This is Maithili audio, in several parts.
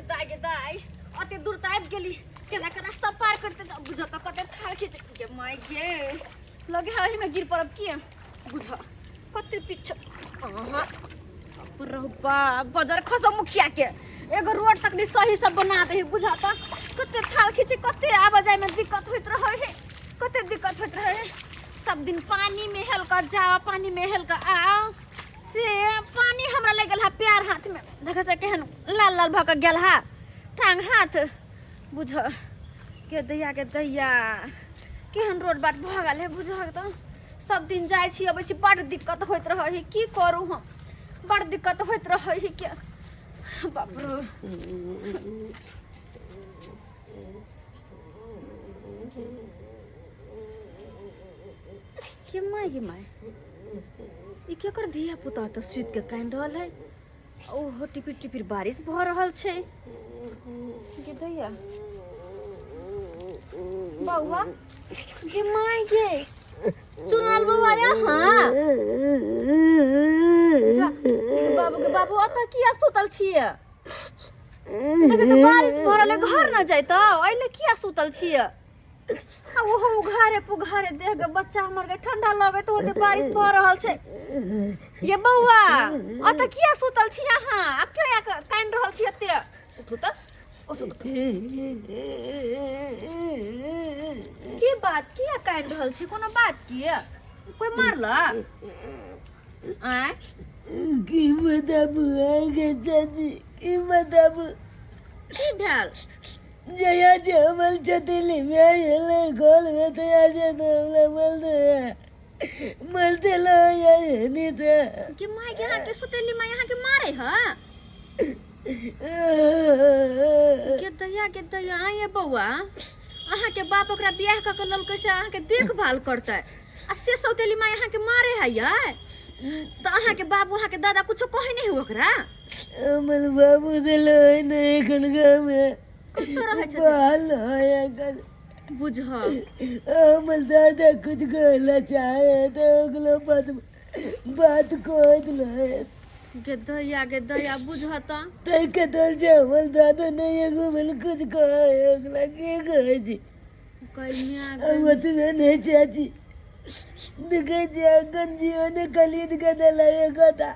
दाइ गे दाइ, अते दूर तऽ आबि गेली, केना के रास्ता पार करते जाउ। बुझ तऽ कते थाल खींच गे माय गे, लगे है एहिमे गिर पड़ब की। बुझ कते पीछे। अहाँ रहू बा, बजर खसो मुखिया के, एगो रोड तक नहीं सही से बना दे। बुझ तऽ कते थाल खींचे, कते आबऽ जाय में दिक्कत होइत रहे है, कते दिक्कत होइत रहे है। सब दिन पानी में हेल कऽ जाओ, पानी में हेल कऽ आओ। से पानी हमरा लागि गेल हा प्यार हाथ में, देखै छै केहन लाल लाल भऽ कऽ गेल हा टांग हाथ। बुझ के दैया के दैया, केहन रोड बाट भऽ गेल है। बुझ तऽ सब दिन जाइ छी अबै छी, बड़ दिक्कत होइत रहै है। की करू हम, बड़ दिक्कत होइत रहै है के। बाप रो, के माय गे माय, ई केकर धिया पुता तऽ सुति के कानि रहल है। ओहो टिपिर टिपिर बारिश भऽ रहल छै। गे दैया, बौआ गे माय गे, चुनाल बौआ यहाँ जा। बाबू के बाबू, ओतऽ किया सुतल छियै? देखै तऽ बारिश भऽ रहल है, घर न जाइतौ, एहिले किया सुतल छियै? आ ओहो उघारे पुघारे देह के बच्चा हमर के ठंडा लगैत होते, बारिश भऽ रहल छै। ये बौआ, अतऽ किया सुतल छी अहाँ आ किया कानि रहल छी एते? उठू तऽ, उठू तऽ। की बात, किया कानि रहल छी? कोनो बात किया? कोई मारलक? आँय? की बताबू अहाँके चाची, की बताबू? की भेल? जहिया जे हमर छथिन एलै घरमे तहिया से तऽ हमरा मरते मरते लऽ नहीं तऽ। कि माय के, अहाँके सौतेली माय अहाँके मारे है? के दैया के दैया, आइए बौआ, अहाँके बाप ओकरा बियाह कऽ के ललकै से अहाँके देखभाल करतै, आ से सौतेली माय अहाँके मारे है यै? तऽ अहाँके बाबू, अहाँके दादा कुछो कहै नहि है ओकरा? हमर बाबू देलो है नहीं एखन गाँवमे। कतऽ रहै छथिन? बाल है एखन। बुझ हमर दादा कुछ कहला चाहे तो ओकरो बात बात कह दिलो है। गे दैया गे दैया, बुझ तऽ तै के डर छै हमर दादा नहीं एगो भेल कुछ कहे, ओकरा के कहै छी? कन्या। ओतबे नहि चाची, देखै छी एखन जीवन खरीद के देलक एकोटा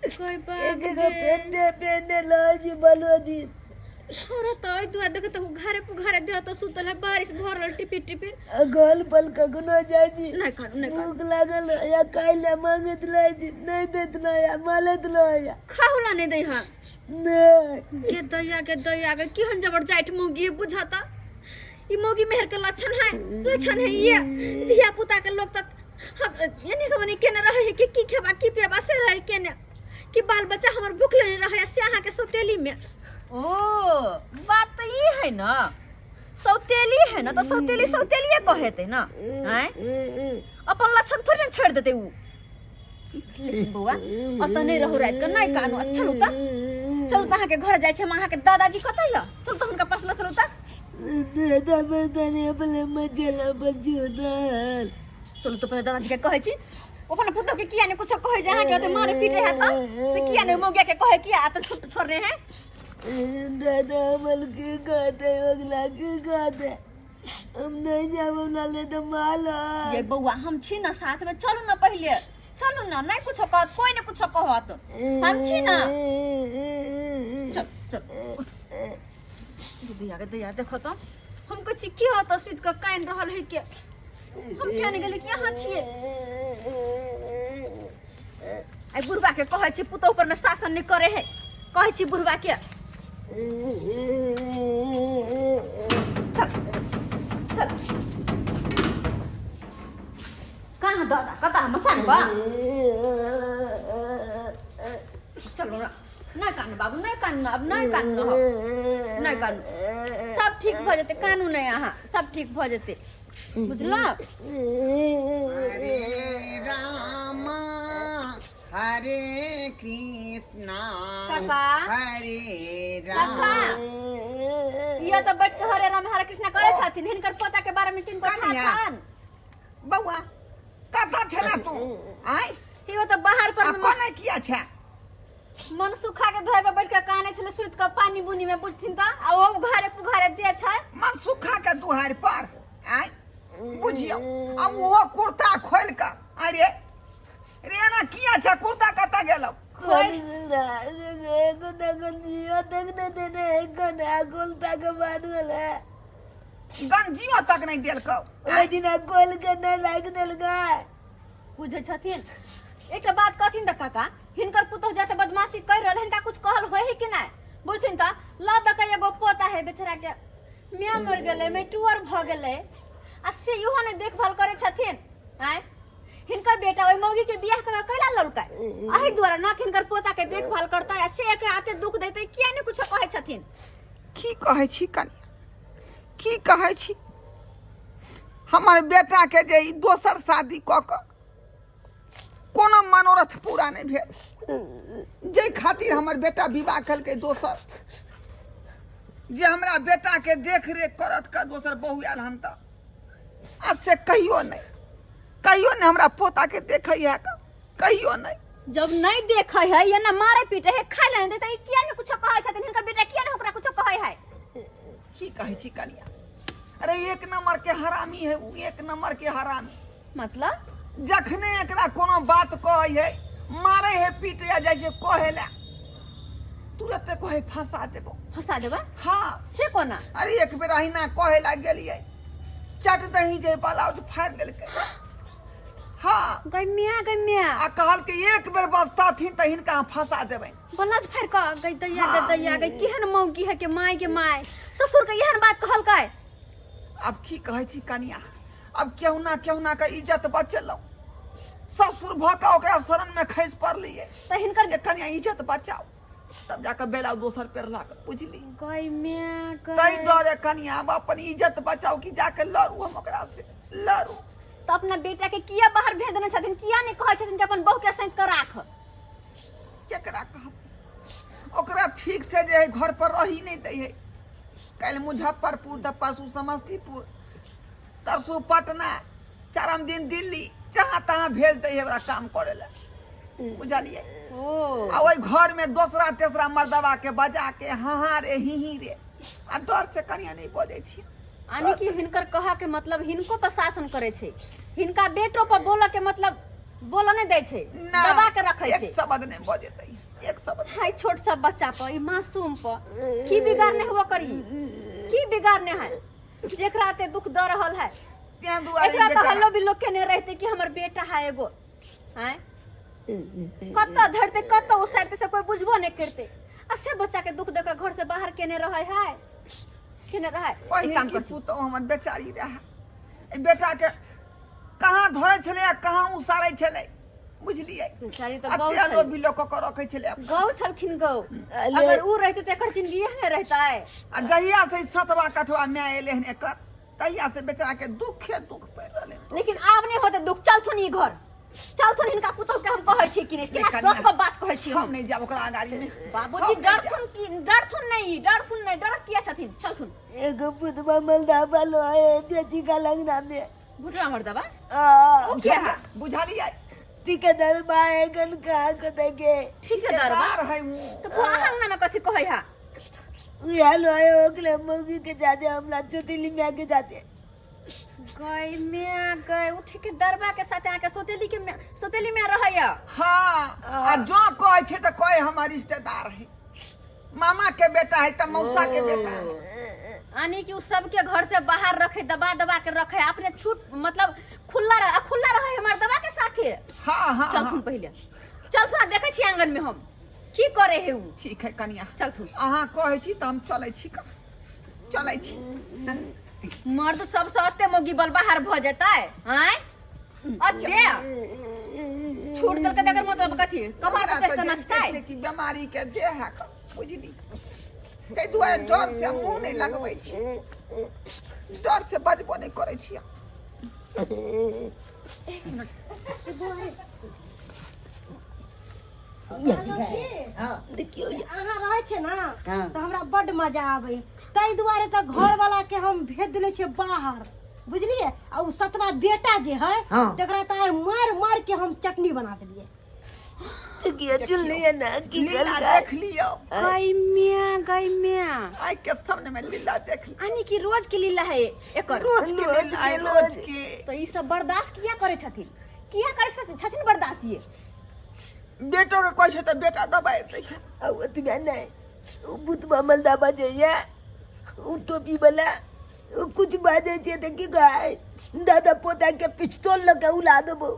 कोई बाप एक गे। पेन्ने पेन्ने लऽ छी बलो दिन। छोड़ो तऽ, एहि दुआरे देखो तऽ घरे पुघारे देह तऽ सुतल है, बारिश भऽ रहल टिपिर टिपिर। घर पर कखनो जाइ छी। नहि कानू, नहि कानू। भूख लागल या खाइ लए मांगैत रहै छी, नहि दैत रहैया, मारैत रहैया। खाहु ला नहि दै हँ? नहि। गे दैया गे दैया गे, केहन जबर जाइठ मौगी है। बुझ तऽ ई मौगी मेहर के लक्षण है, लक्षण है ये। धिया पुता के लोग तक एनी सब नहीं केने रहे है कि की खेबा की पियबा से रहे केने कि बाल बच्चा हमर भूख लेने रहे, से अहाँ के सौतेली में। ओ बात तो ई है ना, सौतेली है ना, तो सौतेली सौतेलिए कहेते ना। आँय, अपन लक्षण थोड़ी ना छोड़ देते उ। लेकिन बौआ, अतऽ नहि रहू राति के, नहि कानू। चलू तऽ, चलू तऽ, अहाँके घर जाइ छी हम। अहाँके दादाजी कतऽ यऽ? चलू तऽ, हुनका पास लऽ चलू तऽ। दादा पता नहीं अपने मचला पर जुदाल। चलू तऽ, पहिले दादाजी के कहै छी। ओ अपन पुतोह के किया ने कुछो कहै जे अहाँके ओते मारे पीटे है तऽ से किया ने मौगिया के कहै, किया तऽ छोड़ छोड़ने है? दादा हमर की कहते, अगला की कहते? हम नहीं जाब नाले तो माला। ये बौआ, हम छी ना साथ में, चलू ना, पहिले चलू ना। नहीं कुछो कहत, कोई नहीं कुछो कहत, हम छी ना। चल चल, उठ। दैया के दैया, देखो तो, हम कहै छी की होत सुति कऽ कानि रहल है के। हम किया नहि गेली कि अहाँ छियै? आइ बुढ़बा के कहै छी पुतोह पर में शासन नहि करे है, कहै छी बुढ़बा के। चल चल, कहाँ दादा कता मचान बा? चलो ना, नहि कानू बाबू, नहि कानू अब, नहि कानू, नहि कानू, सब ठीक भऽ जेतै। कानू नहि अहाँ, सब ठीक भऽ जेतै, बुझलहुँ? हरे रामा हरे कृष्णा। काका। हरे काका। राम। इहो तऽ बैठ के हरे राम हरे कृष्णा करै छथिन, हिनकर पोता के बारे में किनको कनिया। छनि? बौआ, कतऽ छला तू आय? इहो तऽ बाहर आ पर। कोना किया छै? मन सुखा के घर पर बैठ के काने छले सुत के पानी बुनी में बुझथिन त आ ओ घरे पुघारे दे छै। मन सुखा के दुहार पर आय बुझियौ, आ ओहो कुर्ता खोलि कऽ, अरे रे एना किया छै, कुर्ता कतऽ गेलौ? गंजियो तक नहि देलकौ। ओहि दिना खोल के नहि राखि देलकै। बुझै छथिन एकटा बात कहथिन तऽ काका, हिनकर पुतोह जाते बदमाशी कर रहल, हिनका कुछ कहल होय है कि नहि? बुझथिन तऽ ल दऽ के एगो पोता है बेचारा के, माय मर गेलै, मैटुअर भऽ गेलै, आ से इहो नहि देखभाल करै छथिन। आँय, हिनकर बेटा ओहि मौगी के बियाह कऽ के कैला ललकै? एहि दुआरे न कि हिनकर पोता के देखभाल करतै, आ से एकरा एते दुख देतै, किया नहि कुछो कहै छथिन? की कहै छी कनिया, की कहै छी? हमर बेटा के जे ई दोसर शादी कऽ कऽ कोनो मनोरथ पूरा नहि भेल, जाहि खातिर हमर बेटा विवाह केलकै दोसर, जे हमरा बेटा के देख रेख करत के दोसर बहु आयल हन तऽ, आ से कहियो नहि, कहियो नहि हमरा पोता के देखै है, कहियो नहि। जब नहीं देखे है या ना मारे पीटे है, खाए ला नहीं देते, ई किया नहीं कुछो कहै छथिन? हिनकर बेटा किया नहीं ओकरा कुछो कहै है? की कहै छी कनिया, अरे एक नंबर के हरामी है उ, एक नंबर के हरामी। मतलब? जखने एकरा कोनो बात कहै है, मारे है, पीटे या जाइ छै कहै ला, तुरते कहै फंसा देबो। फंसा देबा? हाँ। से कोना? अरे एक बेर अहिना कहै ला गेलियै, चट दही जे ब्लाउज फाड़ि देलकै। हाँ। गै मियाँ, गै मियाँ। आ कहलकै एक बेर बजतथिन तऽ हिनका हम फंसा देबै। ब्लाउज फाड़ि कऽ? गै दैया, गै दैया, गै केहन मौगी है के माय, के माय ससुर के एहन बात कहलकै। आब की कहै छी कनिया, आब केहुना केहुना के इज्जत बचेलहुँ, ससुर भऽ कऽ ओकरा शरण में खसि पड़लियै। तऽ हिनकर जे कनिया इज्जत बचाउ, तब जाकऽ बेला दोसर पेरलक, बुझली? गै माय गै। तै डरे कनिया आब अपन इज्जत बचाउ कि जाके लड़ू हम ओकरा से लड़ू। तऽ अपना बेटा के किया बाहर भेज देने छथिन? किया नहि कहै छथिन कि अपन बहू के सैंत कऽ राख? केकरा कहब, ओकरा ठीक से जे है घर पर रही नहीं दै है। काल्हि मुजफ्फरपुर तऽ परसू समस्तीपुर, तरसू पटना, चारम दिन दिल्ली, जहाँ तहाँ भेज दै है ओकरा काम करे लए, बुझलियै? ओ। आ ओहि घर में दोसरा तेसरा मर्दबा के बजा के हाँ हाँ रे ही ही रे, आ डर से कनिया नहीं बजै छी। यानी कि हिनकर कह के मतलब हिनको पर शासन करे छै, हिनका बेटो पर बोलऽ के मतलब बोलऽ नहीं दै छै, ना, दबा के रखै एक छै। शब्द नहीं बजेतै, एक शब्द। हाय छोट सब बच्चा पर, ई मासूम पर की बिगाड़ने हुआ करी, की बिगाड़ने है जेकरा एते दुख द रहल है? तें दुआरे एकरा तो बेचारा हल्लो बिल्लो केने रहते कि हमर बेटा है एगो, हैं कतऽ धरते कतऽ उसारते से कोई बुझबो नहीं करते, आ से बच्चा के दुख दे के घर से बाहर केने रहे है, केने रहे। पहिल एक काम की करथिन। पुतोह हमर बेचारी रहे, एहि बेटा के कहाँ धरै छलै आ कहाँ उसारै छलै, बुझलियै? बेचारी तऽ आ गौ तेलो छलै। बिलो कऽ कऽ रखै छलै अपना। गौ छलखिन गौ, अले। अगर उ रहितै तऽ एकर जिंदगी एहने रहितै। आ जहिया से ई सतवा कठवा माय एलै हन एकर, तहिया से बेचारा के दुखे दुख पड़ि रहलै हन। लेकिन आब नहि होतै दुख, चलथुन ई घर, चलथुन। हिनका पुतोह के हम कहै छी कि नहि, नहि, केना कनिया, रख कऽ बात कहै छी हम हम। नहि जायब ओकरा अगाड़ी में। बाबूजी हम नहि जायब। डरथुन की डरथुन नहीं, डरथुन नहीं, डरत किया छथिन? चलथुन। एगो पुतबा मलदाबा लो है बेची का लगना में। भुटवा मर्दबा? आ। ओ किया है? बुझलियै? ठेकेदार बा एगन का को देके। ठेकेदार बा? ठेकेदार है उ। तो भुआ अंगना में कथी कहै है? उहा लो है ओकरे मौगी के जाते हमरा चोटिली में के जाते। गई मैं गई, उ ठेकेदारबा के साथ अहाँ के सोतेली के में, सोतेली में रहैया। हाँ, आ जो कहै छै तऽ कहै हमर रिश्तेदार है, मामा के बेटा है तऽ मौसा के बेटा है। यानी कि उ सबके घर से बाहर रखे, दबा दबा के रखे, अपने छूट मतलब खुला रह, खुला रहे हमर दबा के साथे। हाँ, हाँ, चलथुन हाँ। पहिले, चलथुन, देखै छी आंगन में हम की करे है उ। ठीक है कनिया, चलथुन। अहाँ कहै छी तऽ हम चलै छी, चलै छी। मर्द सबसे अते मौगी बल बाहर भऽ जेतै? आँय अते छूट देलकै तऽ एकर मतलब कथी? कपार हमरा पर तऽ चढ़ि कऽ जानिते नचतै? छै कि बीमारी के देह है क, बुझली? ताहि दुआरे डर से हम मुँह नहि लगबै छी, डर से बजबो नहि करै छी। देखियौ अहाँ रहै छै ने हाँ। तऽ हमरा बड्ड मजा आबै, ताहि दुआरे तऽ घरवाला के हम भेज देने छियै बाहर, बुझलियै? आ उ सतवा बेटा जे है हाँ। तकरा तऽ आइ मारि मारि के हम चटनी बना देलियै। तो किया चुन लिया ना की लीला गल देख लियो। गई मिया, गई मिया। आइ के सामने में लीला देख लियो। यानी कि रोज के लीला है एकर। रोज के रोज लीला है, के, रोज रोज। के। तो ई सब बर्दाश्त किया करे छथिन? किया करे छथिन छथिन बर्दाश्त ये? बेटो के कहै छै तऽ बेटा दबाइ दै छै। आ ओतबे नहि, ओ बुतबा मलदा बजैया, ओ टोपी वाला, ओ कुछ बाजै छै तऽ की कहै, दादा पोता के पिस्तौल लऽ के उला देबो,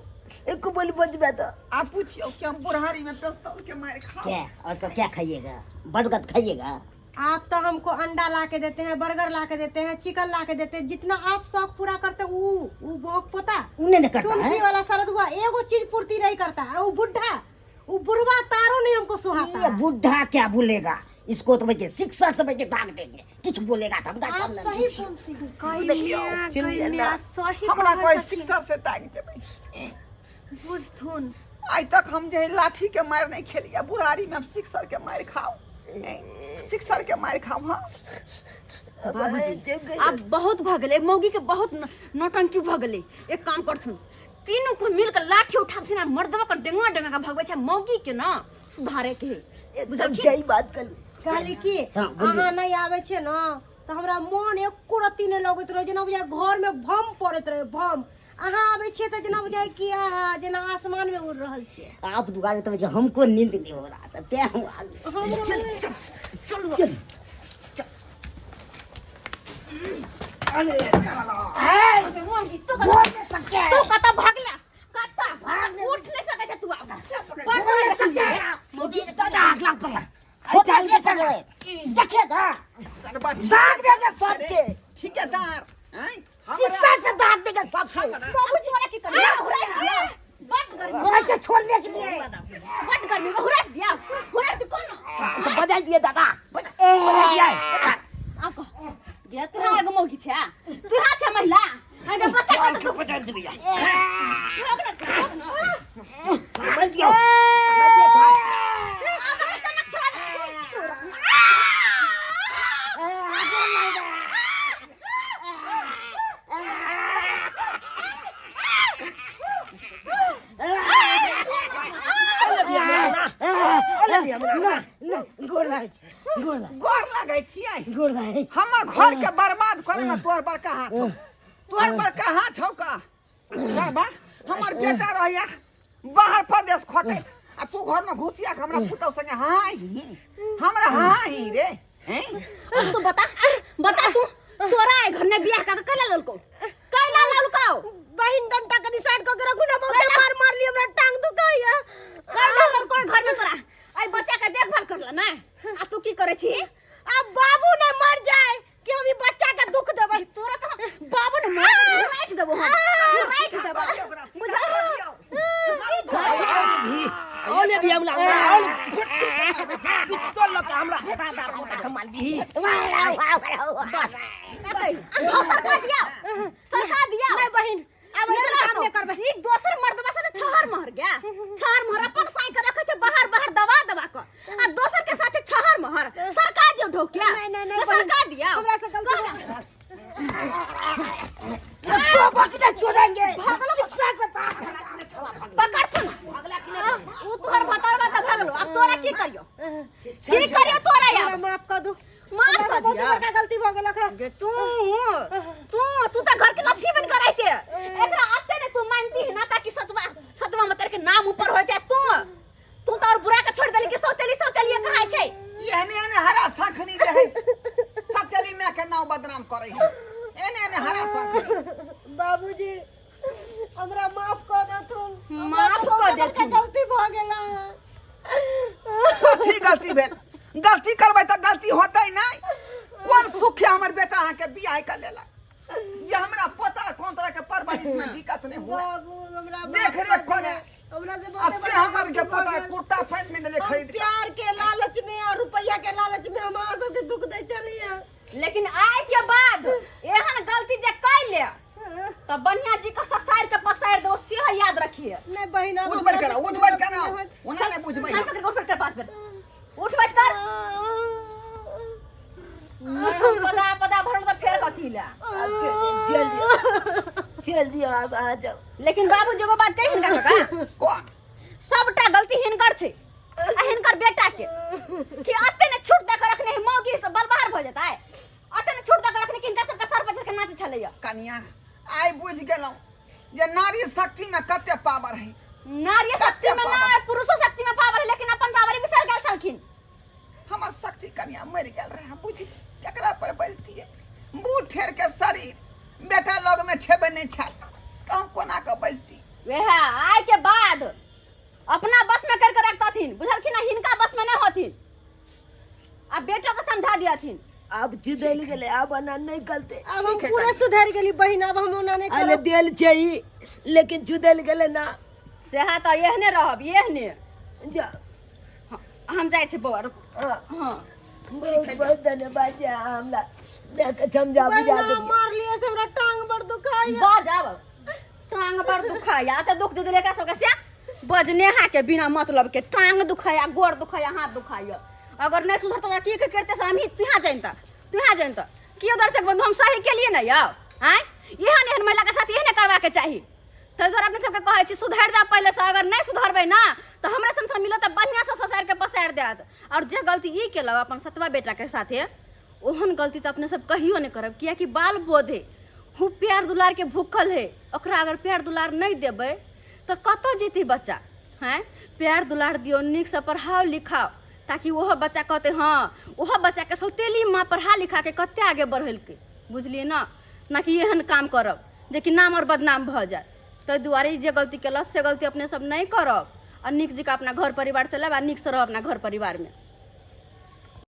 एको बोल बजबे तऽ। आ पूछियो कि हम बुढ़ारी में पिस्तौल के मारि खाओ। क्या और सब क्या खाइएगा? बर्गर खाइएगा? आप तो हमको अंडा ला के देते हैं, बर्गर ला के देते हैं, चिकन ला के देते हैं, जितना आप शौक पूरा करते ऊ ऊ भोग पोता उन्हें नहीं करता तुलसी है वाला शरद हुआ एगो चीज पूर्ति नहीं करता है। वो बुढ़ा, वो बुढ़वा तारो नहीं हमको सुहाता ये है। बुढ़ा क्या बोलेगा इसको, तो बच्चे शिक्षक से बच्चे दाग देंगे, किछ बोलेगा तो हम आप सामने सही बोलती हैं। गई देखियौ, मिया, चुन गई लिया मिया, ना। सही हमरा कहै कोई छथिन। शिक्षा से ताकि देबै। बुझथुन। आइ तक हम जे लाठी के मारि नहीं खेलिया, बुढ़ारी में हम सिक्सर के मारि खाओ, सिक्सर के मारि खाओ। हाँ बाबूजी, आब बहुत भऽ गेलै मौगी के, बहुत नौटंकी भऽ गेलै। एक काम करथुन, तीनू को मिलकर लाठी उठाबथिन आ मर्दवा के डेंगा डेंगा के भगबै छै। मौगी के ना सुधारे के है। एकदम बुझलखिन? सही बात करू। कहली कि हाँ, बोलिए। अहाँ नहीं आबै छै ने तऽ हमरा मोन एको रत्ती नहि लगैत रहै, जेना बुझाइ घर में बम पड़ैत रहै बम। अहाँ आबै छियै तऽ जेना बुझाइ कि अहाँ जेना आसमान में उड़ रहल छियै। आप दुआरे तो बच्चे हमको नींद नहीं हो रहा था, ते हम आ गए। चल चल चलू। चल। मौगी, तू कतऽ, तू कतऽ भगला? कतऽ उठ नहि सकै छै तू आब? बड़ बोल सकैए। सकते मौगी दादा अगला पकड़ा छोटा के चल रहे देखिएगा दाग देंगे सबके। ठेकेदार आँय, शिक्षा से दाग देंगे सबके। बाबूजी वाला की करिए? बड गर्मी। कैसे छोड़ने के लिए? बड गर्मी, हुरैस दिया, हुरैस दे कोन तो बदल दिए दादा, बदल दिया। आब कह गे, तोरा एगो मौगी छै, तोरा छै महिला, अगे बच्चा के के बदल दिया। रोक ना, रोक ना। बदल दिया, बदल दिया। आब तो न छोड़ तोरा। ना ना, गोर लागै छै, गोर लागै। गोर लगै छियै। गोर लागै। हमर घर के बर्बाद करे में तोहर बड़का हाथ हौ, तोहर बड़का हाथ हौ का सरबा। हमर बेटा रहैया बाहर परदेश खटैत आ तू घर में घुसिया के हमरा पुतहु संगे हाँ ही, हमरा हाँ ही रे हैं। अब तू बता, बता तू, तोरा ए घर में बियाह कर के कैला ललको, कैला ललको? बहिन, डंटा कनी साइड कऽ के रखू ने, बहुते मार मारली, हमरा टांग दुखाइया। कैला ललको ए घर में तोरा? ए बच्चा के देखभाल करला ना, आ तू की करे छी? अब बाबू ने मर जाए कि हम ई बच्चा के दुख देबै? तोरा तो बाबू ने मार के राख देबो, हम राख देबो। ओकरा सीधा कर दियौ। औले भी हमरा औले पिस्तौल लऽ के हमरा हेता दादा मार दी। बस सरका दिया, सरका दिया। नहीं बहिन, आब ऐसन काम नहि करबै। ई दोसर मर्दबा से छहर महर गया, छहर महर अपन साई के रखे छै बाहर बाहर दबा दबा क, आ दोसर के साथे छहर महर। सरका दियो ढोकिया। नहीं, नहीं, नहीं, सरका दिया। हमरा से गलती हो गेल। तो बकरे छोड़ेंगे शिक्षा से दाग। पकड़थुन उ तोहर भतरवा त भगलो, अब तोरा की करियो, की करियो तोरा? हमरा अब माफ कऽ दू। माफ हमरा कऽ बहुत दिया। बड़का गलती भऽ गेल अखन। गे तू तू तू त घर के लक्ष्मी बन कर रहते, एकरा आते ने तू मानती है ना, ताकि सतवा सतवा में तेरे के नाम ऊपर हो जाए। तू तू त और बुरा के छोड़ देली कि सौतेली सौतेली कहाय छै। एहने एहने हरा सखनी जे है सतेली माय के नाव बदनाम करे है, एहने एहने हरा सखनी। बाबूजी, हमरा माफ कऽ देथुन। माफ हमरा कऽ बहुत बड़का देथुन। गलती भऽ गेल। कथी गलती भेल? गलती करबै तऽ गलती होतै नहि। कोन सुख है हमर बेटा अहाँके बियाह कर लेलक जे हमरा पोता कोन तरह के परवरिश में दिक्कत नहीं हुए। बाबू, हमरा माफ देख कऽ रेख दिअ। कोने हमरा से आ बहुत से बड़का हमर के गलती भऽ पोता गेल। कुर्ता पैंट नहीं देले हम खरीद के। प्यार के लालच में और रुपया के लालच में हम अहाँ सबके दुख दै छलियै। लेकिन आइ के बाद एहन गलती जे कैले तऽ बढ़िया जी के ससारि के पसारि देबो, सेहो याद रखिए। नहीं बहिन, आब उठ हमरा बैठ से करा, उठ कोनो बैठ गलती करा। नहि होत। ओना नहि बुझबै। हाथ पकड़ के उठ बैठ कर, पाँच बेर उठ बैठ कर। नहीं हम पदा पदा भरल तऽ फेर कथी ला। अब चल दियो, चल दियो, अब आ जाओ। लेकिन बाबू जी एगो बात कही हिनका काका। कौन? सबटा गलती हिनकर छै आ हिनकर बेटा के कि अते ने छूट दऽ के रखने है मौगी सब बलबहार भऽ जेतै अते ने छूट दऽ के रखने कि हिनका सबके सर पर चढ़ के नाचै छलैया कनिया आइ बुझि गेलहुँ जे नारी शक्ति में कते पावर है नारी शक्ति में ना पुरुषो शक्ति में पावर है लेकिन अपन पावर बिसर गेल छलखिन हमर शक्ति कनिया मरि गेल रहे बुझी केकरा पर बजतियै बूढ़ ठेर के शरीर बेटा लग में छेबे नहीं छल तऽ हम कोना के बजती वएह आइ के बाद अपना बस में करके रखतथिन बुझलखिन ना हिनका बस में नहीं होथिन आ बेटो के समझा दियथिन आब चिदैल गेलै आब एना नहि करतै आब हम पूरा सुधरि गेली बहिन आब हम ओना नहि अरे करब देल छै ई, लेकिन चुदैल गेलै ना सेहा तऽ एहने रहब एहने जा हम जाइ छी बौआ रुकू हाँ, हँ बहुत बहुत धन्यवाद जे अहाँ हमरा मायके समझा बुझा बहिन देलियै मारलियै से हमरा टांग बड़ दुखाइया बाजब टांग बड़ दुखाया तऽ दुख दे देले एकरा सबके से बजनेहा के बिना मतलब के टांग दुखाया गोर दुखाया हाथ दुखाया अगर नहीं सुधरता तऽ की के करते से हमही तुहा जानता तुहा जानता कियो दर्शक बंधु हम सही के लिए नहीं आओ आँय एहन एहन महिला के साथ एहने करवा के चाही ताहि दुआरे अपने सबके कहै छी सुधरि जाउ पहिले से अगर नहीं सुधरबै ना तऽ हमरे सन मिलत तऽ बढ़िआँ से ससारि के पसारि देत और जे गलती ई केलक अपन सतवा बेटा के साथे ओहन गलती तऽ अपने सब कहियो नहि करब कियाकि बाल बोध है हूँ प्यार दुलार के भूखल है ओकरा अगर प्यार दुलार नहि देबै तऽ कतऽ जेतै बच्चा हैं प्यार दुलार दियौ नीकसँ पढ़ाओ लिखाओ ताकि ओहो बच्चा कहतै हँ ओहो बच्चाके सौतेली माँ पढ़ा लिखाके कते आगे बढ़ेलकै बुझलियै ने ना कि एहन काम करब जेकि नाम आओर बदनाम भऽ जायत ताहि दुआरे ई जे गलती केलक से गलती अपने सब नहि करब आ नीक जकाँ अपना घर परिवार चलायब आ नीकसँ रहब अपना घर परिवारमे।